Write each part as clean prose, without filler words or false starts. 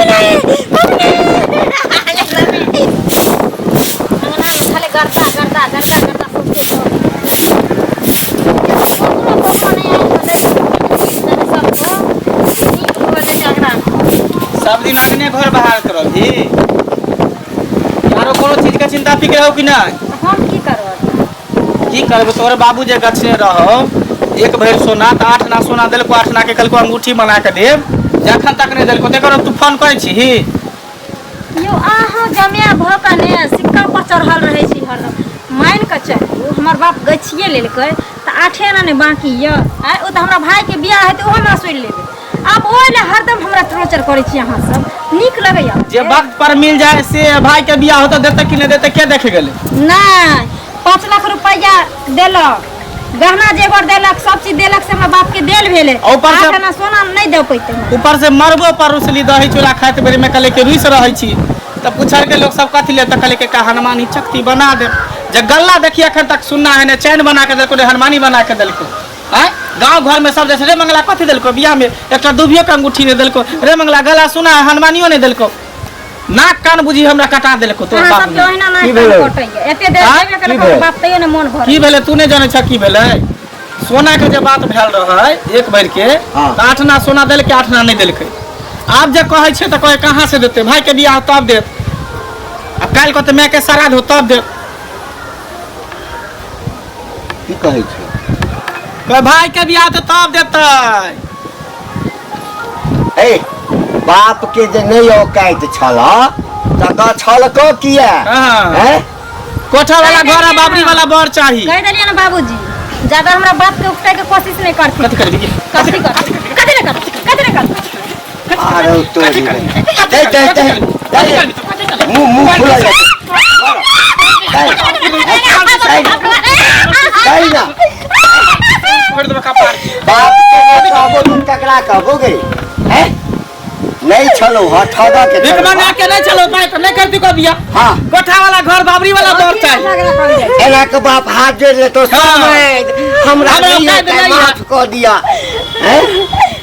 Mummy नहीं, mummy नहीं। अंगना में खाली गर्दा गर्दा गर्दा गर्दा सबके सब। ककरो ककरो नहीं आयल तऽ दै सबको नीक भऽ जाइ छै अंगना। सब दिन अंगने घर बाहर करबही, आरो कोनो चीज के चिंता फिक्र हो कि नहीं? हम की करब? की करबै, तोहर बाबू जे गछने रहो एक भरि सोना, तऽ 8 आना सोना देलको, 8 आना के कहलको अंगूठी बना के देब, जखन तक नहि देलको तकर तू फोन करै छीही? यौ अहाँ जमिया भऽ कऽ ने सिक्का पर चढ़ल रहै छी हरदम। मानि कऽ चलू हमर बाप गछिए लेलकै तऽ 8 आना ने बाँकी यऽ। आँय, ओ तऽ हमरा भाइके बियाह हेतै ओहो हमरा सुनि लेबै। आब ओहि लए हरदम हमरा टॉर्चर करै छी अहाँ सब, नीक लगैया? जे वक्त पर मिल जाए से भाई के बियाह होतो देते कि नहि देते के देखे गेलै? नहि, 5 लाख रुपैआ देलक, गहना जेवर देलक, सब चीज देलक, से हमरा बाप के देल भेलै। आ ऊपर से 8 आना सोना नहि दऽ पैतै। ऊपर से मरबो पर रुसली, दही चूड़ा खाइत बेर में कहले कि रुसि रहै छी, तऽ पूछल के लोक सब कथी ले, तऽ कहले कि का हनुमानी चक्ति बना दे। जे गल्ला देखी अखन तक सुनना है ने, चैन बना के देलको ने हनुमानी बना के देलको। आँय, गाँव घर में सब जैसे रे मंगला कथी देलको बियाह में, एकटा दुबियो के अंगूठी नहीं देलको, रे मंगला गला सुना है हनुमानियो नहीं देलको, नाक कान बुझी हमरा कटा देलको तोर अहाँ बाप सबके ने। ओहिना नाक की कान भेलै? कटैया, एते देर आँय? देबे की केलक भेल? बाप तैयो ने मोन भरल। की भेलै तू नहि जानै छ की भेलै? सोना के जे बात भेल रहै एक भरि के, हाँ। तऽ 8 आना सोना देलकै, 8 आना नहि देलकै। आब जे कहै छै तऽ कहै कहाँ से देतै, भाई के बियाह तब देत, आ काल्हि कहतै माय के श्राद्ध हो तब देत। की कहै छै? कहै भाई के बियाह तऽ तब देतै। ए बाप के जे नहि औकाइत छल तऽ गछलको किया? हाँ। हैं? कोठा वाला घर आ बाबरी वाला बर चाही। कहि देलियै ने बाबूजी, ज्यादा हमरा बाप के उपटाय के कोशिश नहि करथिन। कथी करबी? कथी करथिन? कथी नहि करथिन? कथी नहि करथिन? आरो तोरी दे दे दे दे, मुंह मुंह खुला जाए दे ना। फोड़ि देबो कपार। बाप के नहि कहबो तऽ ककरा कहबो गे? हैं, नहीं छलो हँ ठगा के भीख छलो। मंगा के नहीं चलो पाए तो नहीं करती को बिया। हाँ। कोठा वाला घर बाबरी वाला बर चाही। एना के बाप हाथ जोड़ ले तो हाँ। समय हमरा हमरा नहीं औकात होता, नहीं है। माफ कर दिया। हैं?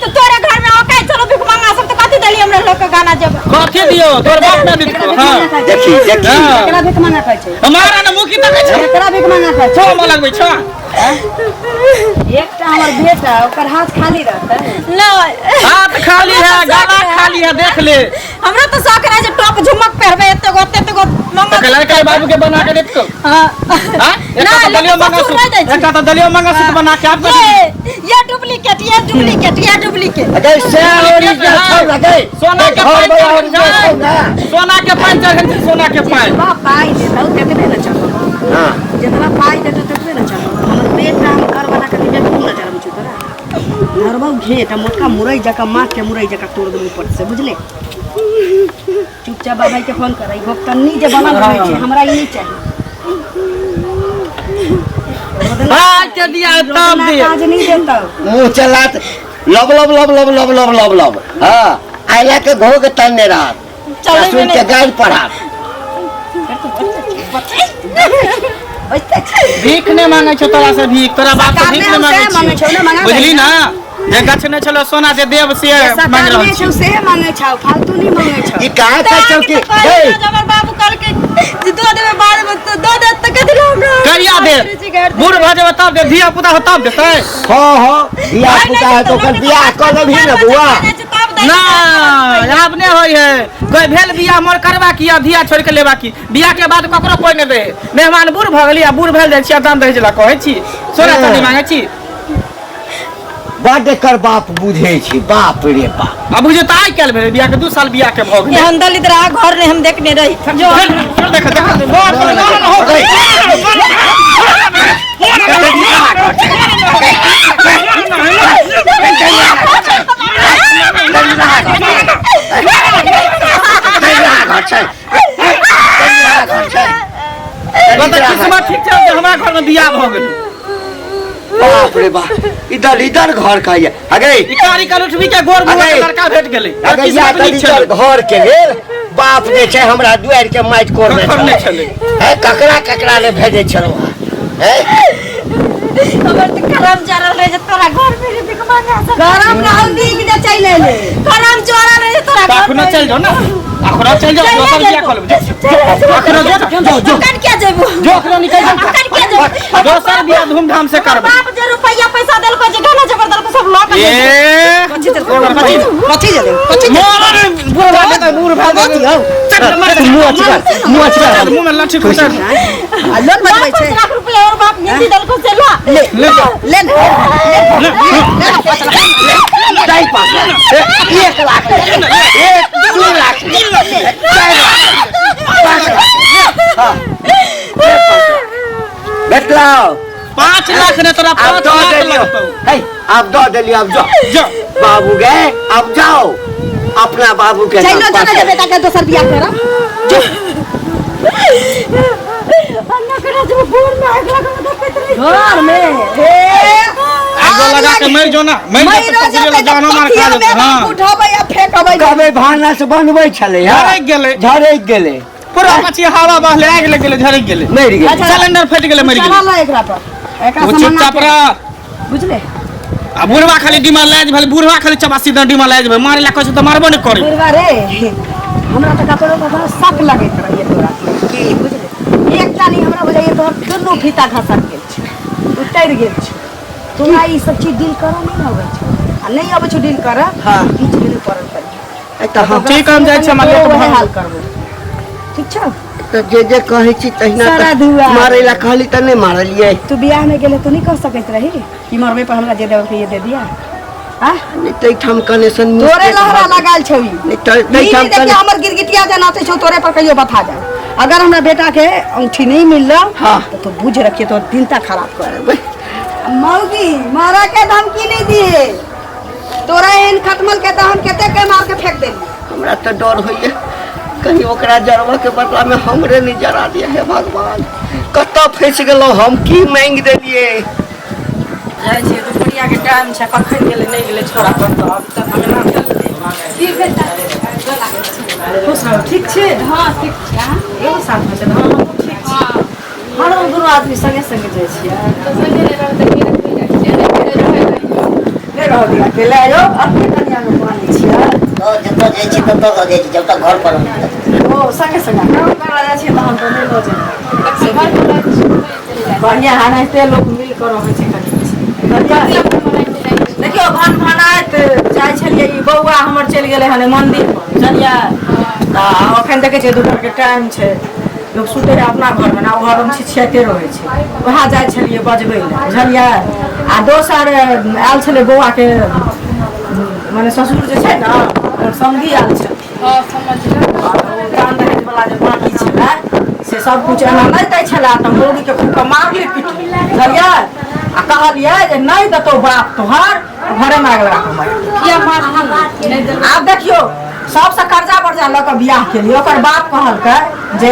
तो तोरे घर में औकात छलो भीख मंगा सब, तऽ कथी देली हमरा लोग के गाना जब? कथी दियो तोर बाप ना दियो। हाँ। देखी देखी। हाँ। एकरा भीख मांगा कहै छै? हमारा ना मुखी तकै छै। एकरा भीख मांगा कहै छै? छो म लगबै छो। एकटा हमर बेटा, ओकर हाथ खाली रहतै? नहीं, हाथ खाली है, गला खाली है, देख ले। हमरा तऽ शौक रहै जे टॉप झुमक पहिरबै, एते गो एते गो तो मंगल। लड़का बाबू के बना के देख को। हाँ। हां, एकटा नहीं, तो दलियो लेकिन मंगा ससुर नहीं दै सूत, छै। एकटा तो दलियो मंगा सूत बना के आप ये डुप्लीकेट, ये डुप्लीकेट, ये डुप्लीकेट। अगे से ओरिजिनल छौ ना गे? सोना के घर पानि वाला चढ़ल ओरिजिनल छै। छौ ना? सोना के पानि चढ़ल छै, सोना के पानि। जतबा पाइ देतौ ततबे ने चलबौ। हाँ। जतबा पाइ देतौ ततबे ने चलबौ। हमर बेटा हम घर बना के देबे, तू ने चलबै छौ तोरा धरबौ घेट आ मोटका मुरई जकाँ, माथ के मुरई जकाँ तोड़ देबौ ऊपर से, बुझले? चुपचाप बाबा के फोन कर। ई भोगतन्नी जे बनल रहै छै, हमरा ई नहि चाही। भाई के दिया तब रोजना दे। काज नहि देतौ। मुंह चलात लब लब लब लब लब लब लब लब। हाँ, आइला के घोग तन्ने रहत। चलै ससुर के गारि पढ़ात। भीख नहि मांगे छौ तोरा से भीख, तोरा बाप से भीख सरकार नहि ने मांगे हम सएह मांगे छौ ने, छियौ, मंगा बुझली दे ना? जे गछ नहि छलो सोना जे देव से सरकार मांगि रहल नहि छी। छौ से मांगे छौ, फालतू नहि मांगे छौ। ई कहाँ कहै छौ कि हे, हमर बाबू कहलकै जे दऽ देबै बाद में, तऽ दऽ देत तऽ कथी लए हमरा कहिया देत? बूढ़ भऽ जेबै तब देत, धिया पुता हो तब देतै? हाँ हाँ, धिया पुता है तो ओकर बियाह कऽ लेबही ने बौआ। नहि, आब नहि होइ है। कोई भेल बियाह मोर करबा की आ धिया छोड़ि के लेबा की? बियाह के बाद ककरो कोई नहि दे। मेहमान बूढ़ भऽ गेली आ बूढ़ भेल जाइ छी आ दान दहेज लए कहै छी, सोना चांदी मांगै छी। बड्ड एकर बाप बुझै छै, बाप रे बाप। आ बुझे तऽ आइ काल्हि भेलै, बियाह के 2 साल बियाह के भऽ गेलै। एहन दलित रहा घर नहि हम देखने रही जो। देख देख, किस्मत ठीक छै जे हमरा घर में बियाह भऽ गेलै। बाप रे बाप, इधर इधर घर कहैया अगे। ई कारी कलुठबी के गोर मुँह के लड़का भेट गेलै। अगे या किस्मत नीक दलिदर छलै। घर के लेल बाप जे छै हमरा दुआरि के माटि कोड़ने कोड़ने छलै। छलै। है, ककरा ककरा ने भेजै छलहुँ हैं? हमर तऽ करम जरल रहे जे तोरा घर में रे भिख मांगा सब। गरम रहौ, नीक जे चलि एलै। करम जरल रहे जे तोरा घर अखनो चल जाओ ना, अखनो चल जाओ, दोसर बियाह कऽ लेबै। जो, अखनो जो, जो, जो। अखन किया जेबू? जो, अखनो निकल जाओ। अखन किया जेबू? दोसर बियाह धूमधाम से करबै। बाप जे रुपैया पैसा देलको, जे गहना जेवर देलको, सब लऽ के ए कथी देलकै? कथी देलकै? कथी? मोर बूढ़ भए जेतै, बूढ़ भए जेतै। चल, मर जा। मुँह अथी कर, मुँह अथी कर। मुँह में लाठी घुसा। आ लोन बचबै छै? 5 लाख रुपैया और बाप निधि देलको से ला। ले। ले जाओ। ले ने। चारि 5 लाख, 1 लाख, 1 2 लाख, 4 लाख, 5 लाख, हाँ, भेटलौ। 5 लाख ने तोरा आब 5 दऽ लाख देलियौ। लगतौ। है, आब दऽ देलियौ, आब जाओ। जो। बाबू गे, आब जाओ अपना बाबू के चलो नाम जाना 5 जे लाख। बेटा के दोसर बियाह करब। अन्ना करा जब बोर में आग लगा देखैत रही। घर में हे आगो लगा के मरि जो ना, मरि मरि जेतै, जेतै पकड़ि जानो मार खा जेतै जेतै। हाँ। उठबै आ फेंकबै। कहबै भानस बनबै छलै, हाँ। झरकि गेलै। झरकि गेलै। पूरा पछी हवा बहले, आगि लागि गेलै, झरकि गेलै, मरि गेलै। सिलेंडर फटि गेलै, मरि गेलै। चढ़ल एकरा पर, एकरा ओ से मना चुपचाप के- रह। बुझले? आ बुढ़वा खाली डिमोरलाइज भेल, बुढ़वा खाली चबासी दऽ डिमोरलाइज भेल। मारे ला कहै छै तऽ मारबो नहि करै। बुढ़वा रे, हमरा तऽ ककरो ककरो शक लगैत रहैए तोरा की, बुझले? एकटा नहीं हमरा बुझाइए, तोहर दुनू फीता घसक गेल छै, उतरि गेल छै। तोरा ई सब चीज डील करऽ नहि ने अबै छौ, आ नहि अबै छौ डील करऽ। हाँ। बीच में नहि पड़ल करिहे। ए, तऽ हम ठीक, हम जाइ छी, हमरा लेट वएह भऽ हाल करबो, ठीक छौ? तऽ जे जे कहै छी तहिना सारा तऽ धुआ। मारै ला कहली तऽ नहि मारलियै। तू बियाह में गेले तू नहीं कह सकैत रही कि मरबे पर हमरा जे देबे के ये दे दिया आ? नहि, ताहिठाम कनेक्शन तोरे लहरा लगाल छौ ई। नहि तऽ ई ताहिठाम नहीं देखिए हमर गिरगिटिया जे नाचै छौ तोरे पर कहियो बथा जाए। अगर हमरा बेटा के अंगूठी नहीं मिलल हाँ। तो तू बुझ रखिए तो दिनता खराब कर। मौगी मारा के धमकी नहीं दिए, तोरा एहन खतमल के तो हम कते के मार के फेंक देली। हमरा तऽ डर होइए कहीं ओकरा जरबऽ के बदला में हमरे नहीं जरा दिया। हे भगवान, कतऽ फँसि गेलहुँ हम? की मांगि देलियै? जाइ छियै, दुपहरिया के टाइम छै, कखन गेलै नहि गेलै छोड़ा कतऽ अभी तक अंगना मे। खुश रहू, ठीक छी? हाँ, ठीक छी। अहाँ? एगो साथमे छै? हँ, हमहूँ ठीक छी। हाँ। हरदम दुनू आदमी संगे संगे जाइ छियै। तऽ संगे नहि रहबै तऽ अकेले थोड़ी जाइ छियै? अकेले रहै नहि रहऽ दिअ अकेले। यौ, अपने कनियाँके मानै छियै? तऽ जतऽ जाइ छी ततऽ लऽ जाइ छी, जब तक घर पर रहबै तब। ओ संगे संगे काम करऽ जाइ छियै तहन तऽ नहि लऽ जेबै। घर पर रहै छियै, चलि जाइ। बढ़िआँ, एनाहिते लोक मिल कऽ रहै छै कनि। देखियौ, भन भनाइत जाइ छलियै, ई बौआ हमर चलि गेलै हन मन्दिर पर, बुझलियै? तऽ एखन देखै छियै दुपहरके टाइम छै, लोक सुतै रहै अपना घरमे ने, ओ घरमे छिछियाइते रहै छै। उएह जाइ छलियै बजबै लए, बुझलियै? आ दोसर आयल छलै बौआके मने ससुर जे छै ने, ओकर समधि आयल छलखिन। दान दहेजवला जे बाँकी छलै से सब कुछ एना नहि दै छलै, तऽ मौगीके खूब कऽ मारली पिटली, बुझलियै? आ कहलियै जे नहि देतौ बाप तोहर, घरेमे आगि लगा कऽ मारि। किया मारली? नहि देलकै। आब देखियौ, सबसँ कर्जा वर्जा लऽ कऽ बियाह केलियै। ओकर बाप कहलकै जे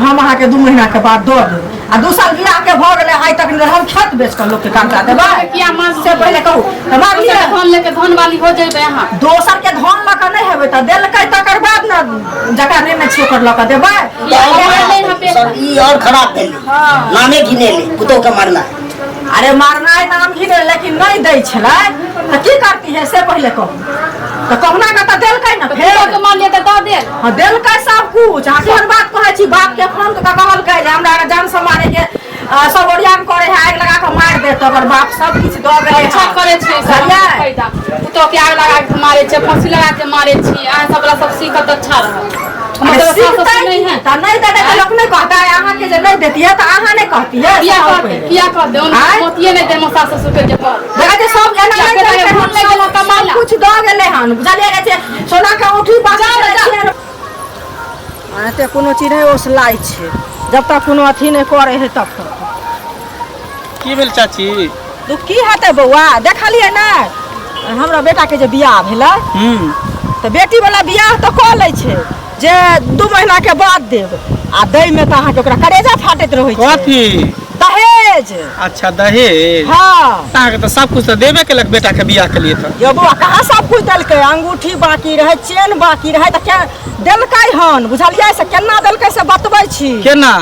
हम अहाँके 2 महीनाके बाद दऽ देब, आ 2 साल बियाहके भऽ गेलै, आइ तक नहि। हम खेत बेच कऽ लोकके कर्जा देबै? किया मारली? से पहिले कहू तऽ। मारलियै। दोसरके धन लेके धनवाली हो जेबै अहाँ? दोसर के धन लऽ कऽ नहि हेबै तऽ देलकै तकर बाद ने, जकरा नेने छी ओकर लऽ कऽ देबै। सर, ई और खराब भेलै, नामे घिनेले पुतोह के मारना। अरे, मारनाइ नाम घिने, लेकिन नहि दै छलै तऽ की करती है से पहिले कहू तऽ। कहुना कऽ तऽ देलकै ने फेर। पुतोहके मारलियै तऽ दऽ देल? हाँ, देलकै सब कुछ। अहाँ केहन बात कहै छी? बाप के फोन कऽ कहलकै जे हमरा जान से मारे के सब ओरियान करे है, आगि लगा कऽ मारि देत। ओकर बाप सब किछु दऽ गेलै। अच्छा करै छै सब। बुझलियै? फायदा, पुतोहके आग लगा के मारै छै, फांसी लगा के मारै छी। अहाँ सब वला सब सीखत तऽ अच्छा रहत। हमर अरे सब सास सीखतै ससुर नहि है। तऽ नहि देतै तऽ लोक नहि कहतै अहाँके जे नहि देतियै तऽ अहाँ नहि कहतियै? किया से कहू कहतै? पहिले। किया कहतै? आँय? मोतिये नहि देमो सास ससुर के जे कहतै। देखै छियै सब एना किया नहि कहतै? देलकै धन हन, लागि गेल कमाइ सब ला। कुछ दऽ गेलै हन, बुझलियै? कहै छै सोना के औंठी बाँकी जाउ, जाउ। छियै। एते कोनो चीज नहि ओसलाइ छै जब तक कोनो अथी नहि करै है तब तक। की भेल चाची? दुख की हेतै बौआ, देखलियै ने हमरा बेटाके जे बियाह भेलै तऽ बेटी वाला बियाह तऽ कऽ लै छै जे 2 महीना के बाद देब, आ दै में तऽ अहाँके ओकरा करेजा फाटैत रहै छै। कथी? दहेज। अच्छा, दहेज। हाँ। अहाँके तऽ सब कुछ तऽ देबे केलक बेटा के बियाह के लिए तऽ। यौ बौआ, कहाँ सब कुछ देलकै? अंगूठी बाकी रहै, चेन बाकी रहै, तऽ के देलकै हन, बुझलियै? से केना देलकै से बतबै छी। केना?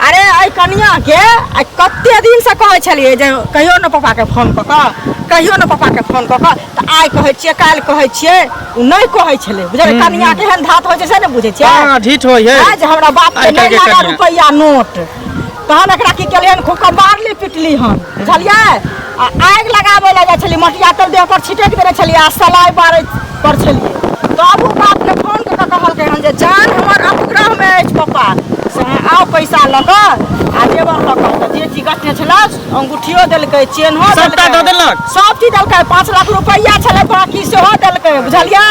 अरे एहि कनियाके आइ कते दिनसँ कहै छलियै जे कहियो ने पापाके फोन कऽ कऽ, कहियो ने पापाके फोन कऽ कऽ, तऽ आइ कहै छियै काल्हि कहै छियै, ओ नहि कहै छलै बुझलियै। कनिया केहन धात होइ छै से नहि बुझै छियै? हँ, ढीठ होइ है। आँय, जे हमरा बापके आइ नहि काल्हिके लागल कनिया। रुपैआ नोट, तहन एकरा की केलियै हन, खूब कऽ मारली पिटली हन बुझलियै। आ आगि लगाबै लए जाइ छलियै, मटिया तेल देह पर छिटकि देने छलियै आ सलाइ बारै पर छलियै, तब ओ बापके फोन कऽ कऽ कहलकै हन जे जान हमर अनुग्रहमे अछि पप्पा, से अहाँ आउ पैसा लऽ कऽ आ जेवर लऽ कऽ। तऽ जे चीज गछने छलै, अंगूठियो देलकै, चेन्हो सबटा देलकै, दऽ देलक? सब चीज देलकै। 5 लाख रुपैआ छलै बाकी, सेहो देलकै बुझलियै।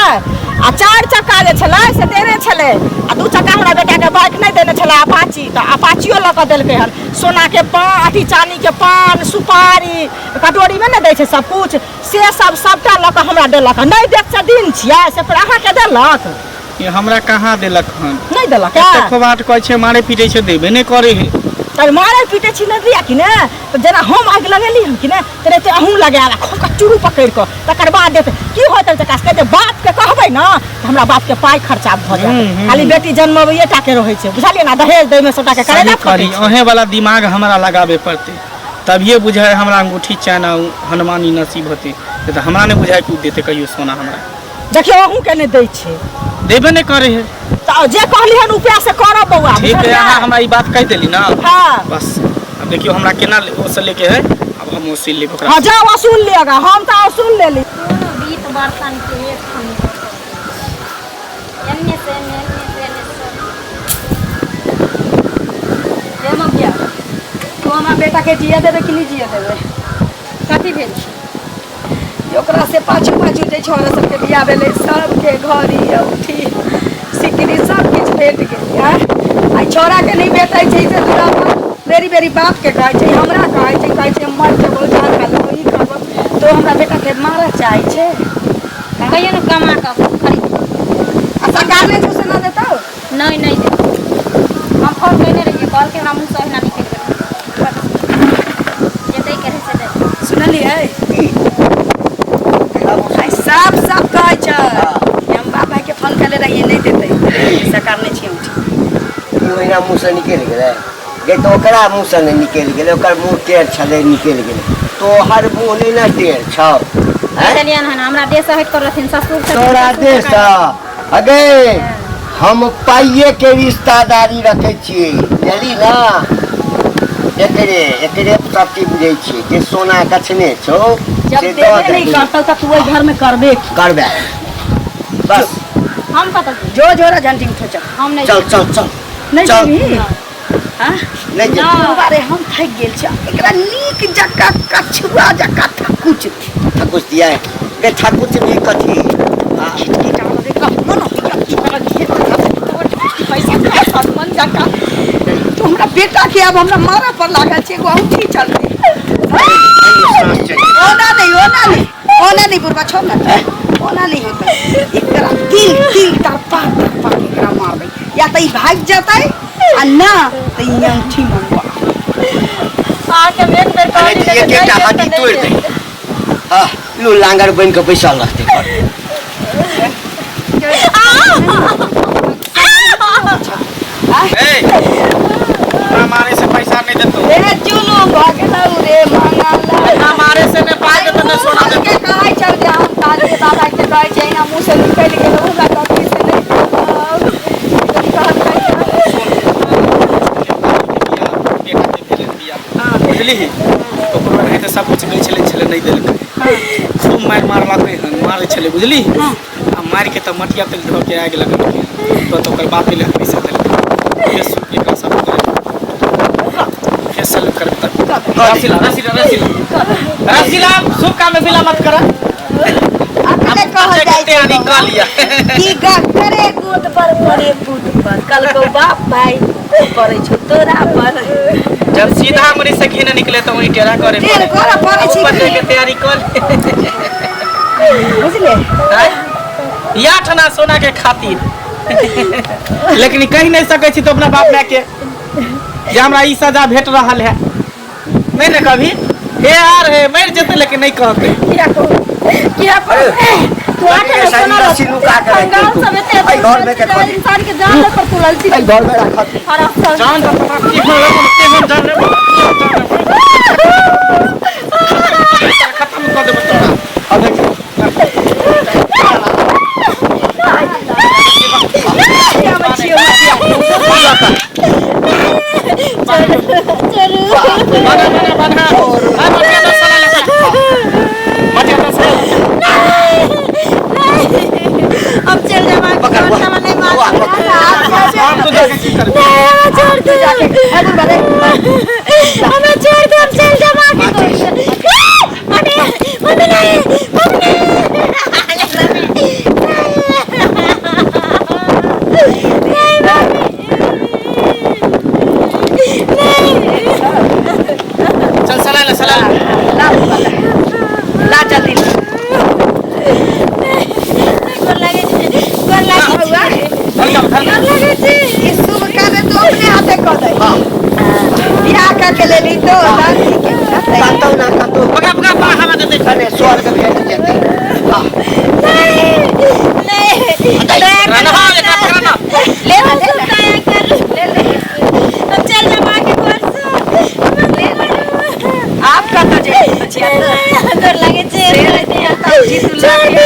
आ 4 चक्का जे छलै से देने छलै, आ 2 चक्का हमरा बेटाके बाइक नहि देने छलै, अपाची, तऽ अपाचियो लऽ कऽ देलकै हन। सोनाके पान, अथी चानीके पान सुपारी कटोरीमे ने दै छै सब कुछ, से सब सबटा लऽ कऽ हमरा देलक। नहि देख से दिन छियै से फेर अहाँके देलक? ये हमरा कहाँ देलक हन? नहि देलक। एते खोबाट कहै छै, मारे पीटे छै, देबे नहि करे है। तऽ मारे पीटे छी नहि दिया कि ने, तऽ जेना हम आगि लगेली हन कि ने, तेनाहिते अहूँ लगायब आ खूब कऽ चूरू पकड़ि कऽ तकर बाद देत। की होत तकरा सबके जे बापके कहबै ने तऽ हमरा बापके पाइ खर्चा भऽ जायत। खाली बेटी जन्मबैये टाके रहै छै बुझलियै ने, दहेज दैमे सबटाके सही करैला करी फटै छै। अहें वाला दिमाग हमरा लगाबे पड़तै, तभिए बुझाय हमरा अंगूठी चैन आ हनुमानी नसीब होतै। नहीं तऽ हमरा नहि बुझाय कि ओ देतै कहियो सोना हमरा। देखियौ, अहूँके नहि दै छै। देबे नहि करे है। तऽ जे कहली हन उपाय से करब बौआ। ठीक है। बुझलियै? अहाँ हमरा ई बात कहि देली ना। हँ। बस अब देखियौ हमरा केना ओसँ लेके है, अब हम वसूल लेब ओकरा। हँ, जाउ वसूल लिअ, हम तऽ वसूल लेली। कोनो बीत बर्तन के एक ठाम नहि रखल। एन्ने से एन्ने, एन्ने से एन्ने सब। हे ममिया, तू हमरा बेटा के जिया देबे कि नहीं जिया देबे? कथी भेल? जे ओकरा से पाछू पाछू जे छोरा सबके बियाह भेलै, सबके घड़ी औठी सिकरी सब किछु भेट गेलै। आँय, आइ छोरा के नहि भेटै छै से दूरा पर बेरी बेरी बाप के कहै छै, हमरा कहै छै, कहै छै हम मर जेबौ, जान खा लेबौ, ई करबौ। तो हमरा बेटा के मारऽ चाहै छै? कहियो ने कमा कऽ खरीद। आ सरकार नहि छौ से ना देतौ? नहि, नहि देतौ। हम फोन कयने रहियै, कहलकै हमरा मुँहसँ ओहिना निकलि गेलै। जे दैके रहै से दै। सुनलियै? आइ साफ साफ कहै छै कि हम बाप भाई के फोन केले रहियै, नहि देतै सरकार, नहि छै औठी। ई ओहिना मुँहसँ निकलि गेलै गे? तऽ ओकरा मुँहसँ नहि निकलि गेलै, ओकर मुँह टेढ़ छलै निकलि गेलै, तोहर मुँह नहि ने टेढ़ छौ? कहि देलियनि हन, हमरा देहसँ हटि कऽ रहथिन, ससुर छथिन। तोरा ससुर देशसँ अगे हम पाइए के रिश्तेदारी रखै छियै, बुझली ना? एकरे एकरे सब चीज बुझै छियै, जे सोना गछने छौ जब से दऽ देबे नहीं दही। करतौ तऽ तू ओहि घर में करबे की? करबै बस। हम कतऽ जेबै? जो जोरा झंडी उठो, चल। हम नहि। चल चल चल। नहीं चल। जेबही? हाँ? नहि जेबै। बारे हम थाकि गेल छी, एकरा नीक जकाँ कछुआ जकाँ थकुच दे। ठाकुर दिया गे, ठाकुर भी कथी? पैसा मन जकाँ तू हमरा बेटा के आब हमरा मारऽ पर लागल छै, एगो औंठी चलतै। ओना नहीं, ओना नहीं, ओना नहीं, बुढ़बा छोड़ ना, ओना नहीं होता। एकरा तिल तिल तड़पा तड़पा के एकरा मारबै, या तऽ ई भागि जेतै आ ना तऽ ई औंठी मंगवा। अहाँके हम एक बेर अरे कहली तऽ एक नहि एकटा देब तऽ हड्डी नहि तोड़ि देब। दे। हाँ, लू लांगर बनि कऽ बैसल रहतै घर। ए, हमरा मारे से पैसा नहीं देतो। रे जुलुम भऽ गेलौ रे मंगला। ना मारे से ने पाइ देतो ने सोना के देतो। कहै छौ जे हम काली बाबा के कहै छै, एना मुँह से निकलि गेल, हमरा गलती से नहि कहब। बेटा के भेलै बियाह, बुझलिही? ओकरो एनाहिते सब कुछ दै छलै छलै, नहि देलकै। खूब मारि मारलकै हन, मारै छलै बुझली। आ मारि के तऽ मटिया तेल धऽ के आगि लगेलकै, तऽ ओकर बाप एलै, पैसा देलकै। फेर एकरा सब करे, फेर सलूट करबै तऽ रसीला रसीला रसीला रसीला, शुभ काम में मिला मत कर। अपने कहल जाइ छै तैयारी कऽ लिअ। की करे गोद पर पड़े पूत पर, कल को बाप भाई पड़े छौ तोरा पर। जब सीधा मुड़ी से घी न निकले तो वही टेढ़ा करे। टेढ़ करऽ पड़ै छै। ऊपर जाके तैयारी कर ले। बुझले? आँय? या ठना सोना के खातिर, लेकिन कहि नहीं सकै छी तो अपना बाप माय के जे हमरा ई सजा भेट रहल है। नहीं ने कभी हे यार हे मरि जेतै, लेकिन नहीं कहतै। किया कहू, किया कहू? तू आठ आना सोना रस्सी नुका के राखि कंगाल तू। सब एते एहि घर में के खोज। इंसान के जान पर तुलल छी एहि घर में राखत खराब सब जान तऽ तोरा केहन रहो, केहन जान रे, केहन जान रे। खत्म कऽ देबौ तोरा। अब देख चलू बान्हा, बान्हा, बान्हा। आ, मटिया दस साला लेता। मटिया दस साला लेता। अब चल जावा पकड़, घर साला नहीं बुआ, मार पकड़। हम तो जाके की करबै? नहीं हमें छोड़ दे हमें छोड़ दे हम चल जावा के अरे मम्मी नहीं मम्मी नहीं मम्मी नहीं। चल सला ले, सला ले। ला जल्दी ला। गोर लागे छै, गोर लागे छै, धर धर। गोर लागे छै। ई शुभ कार्य तो अपने हाथे कऽ दे बियाह कऽ के लेली तो दादी के बुझतै। कतौ ना कतौ पकड़, पकड़, पकड़, हवा दे दे। कने स्वर्ग भेट जेतै। हाँ। नहीं नहीं, दया कर। पकड़ा ना, हाँ, एकरा पकड़ा ना। ले ले ले ले। दया कर ले ले। अब चल जावा के घर से ले आप कतऽ जेबै बचिया तो गोर लागे छै। छोड़ दे।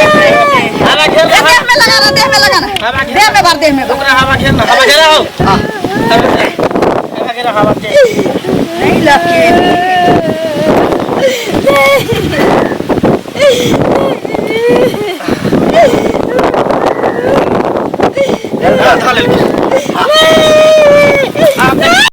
हवा घेर ले, देह में लगा ना, देह में लगा ना, हवा घेर। देह में भर, देह में भर। ओकरा हवा घेर ना, हवा घेरा हो। हवा घेरा, हवा घेरा। नहीं लगे। नहीं।